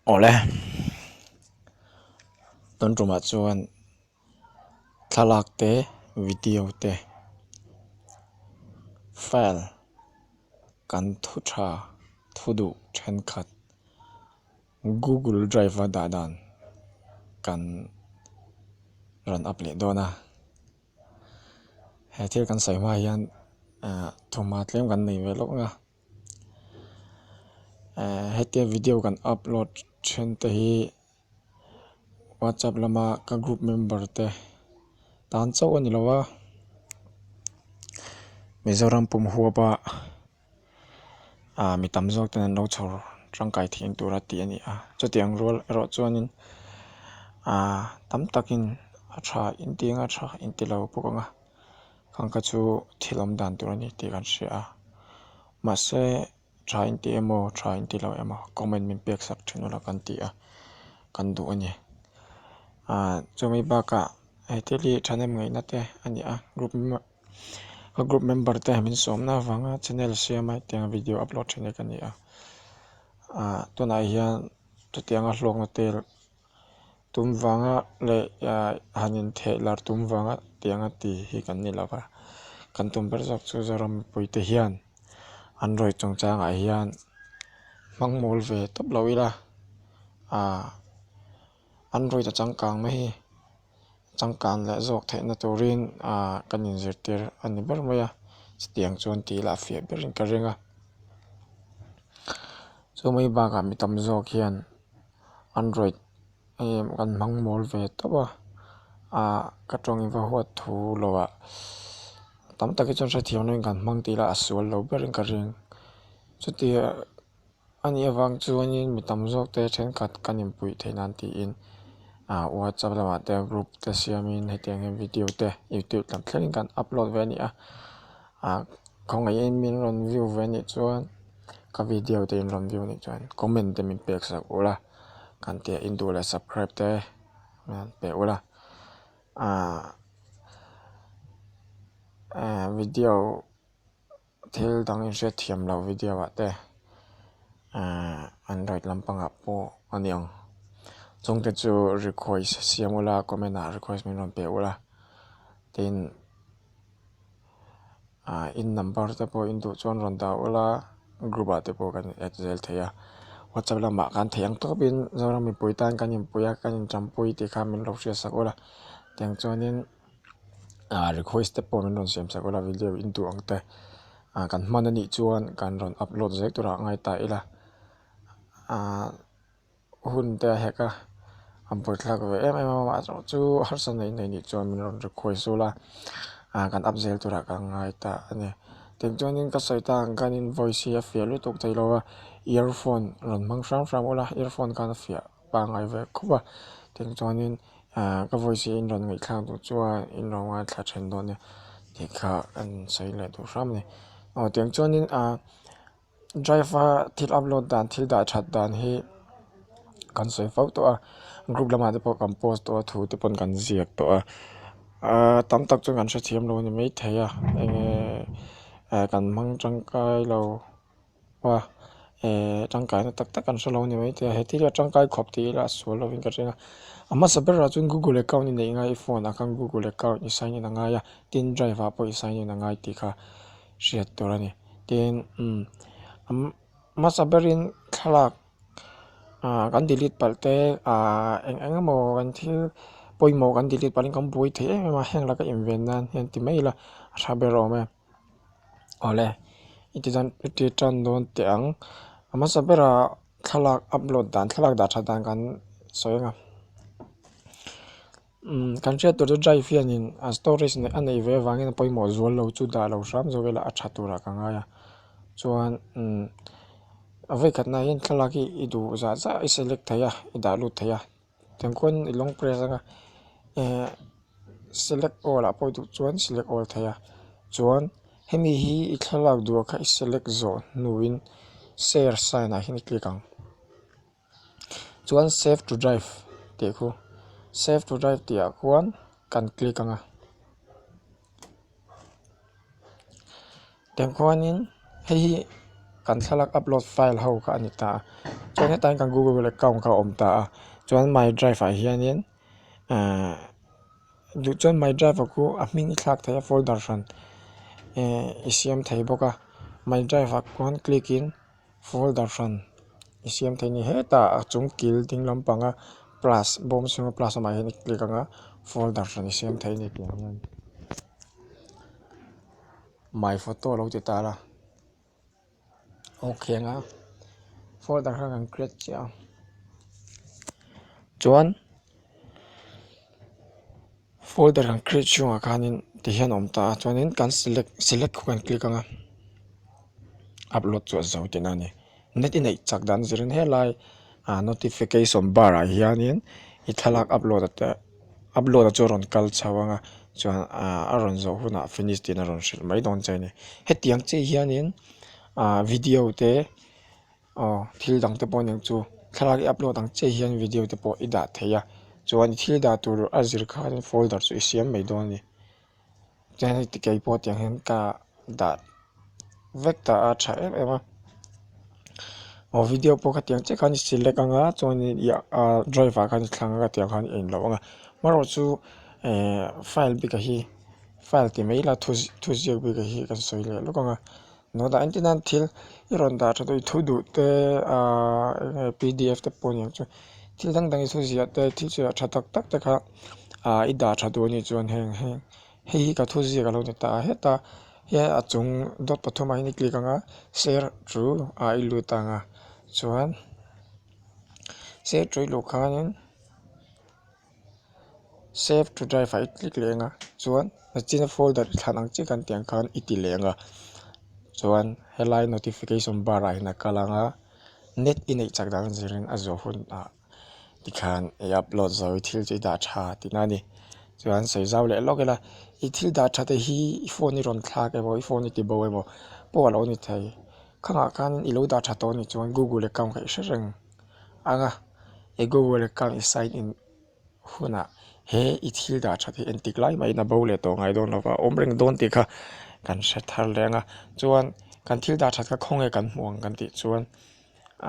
Awle, tun tumah chuan thlalak te video te file kan thu tha thu duh thenkhat google drive a dah dan kan rawn up leh dawn a. He thil kan sawi hma hian ah thawmhnaw tlem kan nei ve lawk ang a eh hetia video kan upload then te hi whatsapp lama ka group member te tan chauh a ni lo a Mizoram pum huapa ah mi tam zawk ten an lo chhawr tangkai theih tura tih a ni a chutiang rual erawh chuanin ah tam takin a tha inti anga tha inti lo bawk ang a khang kha chu thil awm dan tur a ni tih kan hria a mahse tha inti emaw tha inti lo emaw comment min pek sak thin ula kan ti a kan duh a ni ah chumi bakah he thil hi thahnem ngaihna te a ni a group Ka group member te min sawmna avanga channel siama hetiang video upload thin hi ka ni a ah tunah hian chutianga hlawkna te tum vanga leh ah han intheh lar tum vanga tianga ti hi kan ni lo va kan tum ber zawk chu Zoram mipui te hian Android chungchangah hian hmang mawl ve tawp lo ila ah Android a changkang mai hi. Changkan leh zawk theihna turin ah kan inzirtir a ni ber mai a chutiang chuan tih lah fiah berin ka ring a chumai bakah mi tam zawk hian android em kan hmang mawl ve tawp a ah ka tawng in va huat thu lo ah tam tak hi chuan hrethiam loin kan hmang tih lah a sual lo berin ka ring chutia. A nih avang chuanin mi tam zawk te thenkhat kan inpuih theih nan tiin ah whatsapp lamah te group te siamin hetiang hian video te youtube lam thlengin kan upload ve a ni a ah khawngaihin min rawn view ve anih chuan ka video te in rawn view anih chuan comment te min pek sak ula kan tih a induh leh subscribe te min rawn pe ula ah eh video. Thil dang inhriat thiam loh video ah te ahh android lampangah pawh a ni ang chungte chu request siam ula comment ah request min rawn pe ula tin ah in number te pawh in duh chuan rawn dah ula group ah te pawh kan in add zel thei a whatsapp lamah kan theih ang tawpin Zoram mipui tan kan inpui a kan intanpui tih kha min lo hriat sak ula tiang chuanin. ah request te pawh min rawn siam sak ula video in duh ang te ah kan hman anih chuan kan rawn upload zel turah a ngai ta ila ah hun te a hek a a buaithlak ve em em a amaherawh chu harsa nei nei nih chuan min rawn request ula ah kan up zel turah ka ngai ta a ni tin chuanin ka sawi ta ang khanin voice hi a fiah lutuk thei lo a earphone rawn hmang hrang hrang ula earphone khan a fiah. pangngai ve khawp a tin chuanin ah ka voice hi in rawn ngaihthlak duh chuan in rawn ngaithla then dawn nia tih kha an sawi leh duh hram a ni aw tiang chuanin ah drive a thil upload dan thil dah that dan hi kan sawi fo tawh a group lamah te pawh kan post tawh a thu te pawn kan ziak tawh a ah tam tak chuan kan hrethiam lo a ni maithei a eng nge kan hmang tangkai lo. A eh tangkaina tak tak an hre lo a ni maithei a he thil hi a tangkai khawp tih ila a sual lovin ka ring a a hmasa berah chuan google account i neih ngai i phone ah khan google account i sign in a ngai a tin drive ah pawh i sign in a ngai tih kha hriat tur a ni tin umm a hmasa berin thlalak ah kan delete palh te ah eng eng emaw kan thil pawimawh kan delete palhin kan buai thei em em a heng laka inven nan hian ti mai ila a tha ber awm e. Awle i ti dan i ti tan dawn teh ang a hmasa berah thlalak upload dan thlalak dah that dan kan sawi ang a umm kan hriat tur chu drive hianin a storage a neih ve avangin a pawimawh zual lo chu dah lo hram zawk ila a tha turah ka ngai a chuan umm a vawikhatna hian thlalak hi i duh zah zah i select thei a i dah lut thei a. Tiangkhawn i lawng press anga eh select all ah pawh i duh chuan select all thei a chuan hemi hi i thlalak duh ah kha i select zawh hnuin share sign ah hian i click ang chuan save to drive tih khu save to drive tih ah khuan kan click ang a tiangkhuanin hei hi. Kan thlalak upload file ho kha a ni ta a. Chuan hetah hian kan google account kha a awm ta a. Chuan my drive ah hianin ahh duh chuan my drive ah khu a hming i thlak thei a folder hran ehh i siam thei bawk a. My drive ah khuan click in folder hran i siam thei a ni. Hetah a chung kil ding lampanga plus bawm chhunga plus awmah hian i click ang a folder hran i siam thei a ni tih ang hian my photo lo ti ta la. Okay anga folder kha kan create chiah a chuan folder kan create chhungah khanin tihian a awm ta a chuanin kan select select khu kan click anga upload chu a zo tihna a ni net i neih chak dan zirin helai ah notification bar ah hianin i thlalak upload a te upload a chu a rawn kal chho ang a chuan ah a rawn zawh hunah finish tiin a rawn hrilh mai dawn che a ni hetiang chiah hianin ah video te aw thil dang te pawh aniang chu thlalak i upload ang chiah hian video te pawh i dah thei a chuan i thil dah tur a zir khan folder chu i siam mai dawn a ni. Chuan hei tikei pawh tiang hian ka dah vek ta a tha em em a aw video pawh khatiang chiah khan i select ang a chuanin ih ah drive ah khan i thlang ang a tiang khan i en loh ang a amaherawhchu ehh file bik ah hi file ti mai ila thu thuziak bik ah hi kan sawi leh lawk ang a. Note ah engtin nan thil i rawn dah tha duh i thu duh te ahh eng nge pdf te pawh aniang chu thil dang dang i thu ziah te thil ziah tha tak tak te kha ahh i dah tha duh anih chuan heng heng hei hi ka thu ziak alo ni ta a heta hian a chung dawt pathum ah hian i click ang a share chu ah i lut ang a chuan share chu i luh khanin. Save to drive ah i click leh ang a chuan nachina folder i thlan ang chiah khan tiang khan i ti leh ang a chuan helai notification bar ah hian a kal ang a net i neih chak dan zirin a zawh hun ah tikhan i upload zo i thil chu i dah tha tihna a ni chuan sawi zau leh lawk ila i thil dah tha te hi i phone i rawn thlak emaw i phone i ti bo emaw pawh a lo ni thei khangah khan i lo dah tha tawh a nih chuan google account kha i hre reng ang a i google account i sign in hunah he i thil dah that hi entik lai mahin a bo leh tawh ngai dawn lova a awm reng dawn tih kha kan hre thar leh ang a chuan kan thil dah that kha khawnge kan hmuh ang kan tih chuan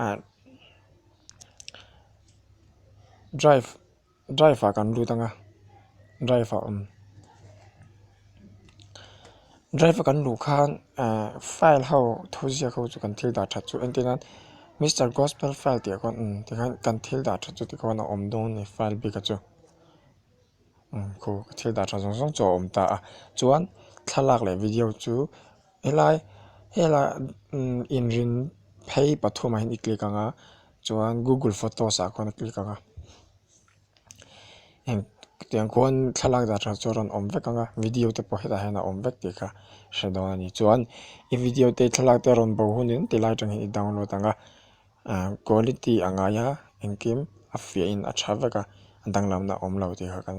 ah drive drive ah kan lut ang a drive ah awm drive a kan luh khan ah file ho thu ziak ho chu kan thil dah that chu entir nan mister gospel file tih ah khuan umm tikhan kan thil dah that chu tikhuan a awm dawn a ni file bik a chu umm khu thil dah that zawng zawng chu a awm ta a chuan thlalak leh video chu helai helai umm inrin phei pathum ah hian i click ang a chuan google photos ah khuan a click ang a. Heng tiang khuan thlalak dah tha chu a rawn awm vek ang a video te pawh hetah hian a awm vek tih kha hre dawn a ni chuan i video te thlalak te a rawn bo hunin tilai atang hian i download ang a ah quality a ngai a engkim a fiahin a tha vek a a danglamna a awm lo tih kha kan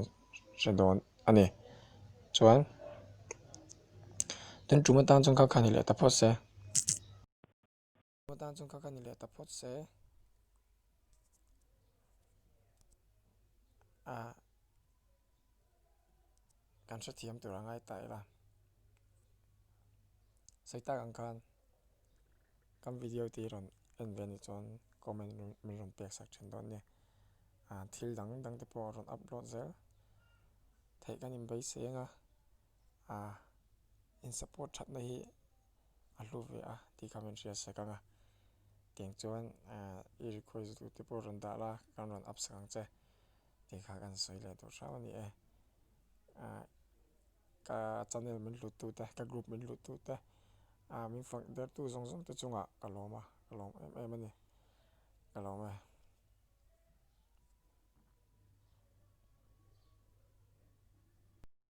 hre dawn a ni chuan tun tum atan chuan kha kha ni leh ta phawt se. Atan chuan kha kha ni leh ta phawt se ah kan hrethiam tur a ngai ta ila sawi tak ang khan kan video te hi rawn en ve anih chuan comment min rawn pek sak thin dawn nia ah thil dang dang te pawh rawn upload zel theih kan inbeisei ang a ah in support thatna hi. a hlu ve a tih kha min hriat sak ang a tiang chuan ahh i request duh te pawh rawn dah la kan rawn up sak ang che tih kha kan sawi leh duh hrang a ni e ahh ka channel min hlut tu te ka group min hlut tu te ahh min fak der tu zawng zawng te chungah ka lawm a ka lawm em em a ni ka lawm e.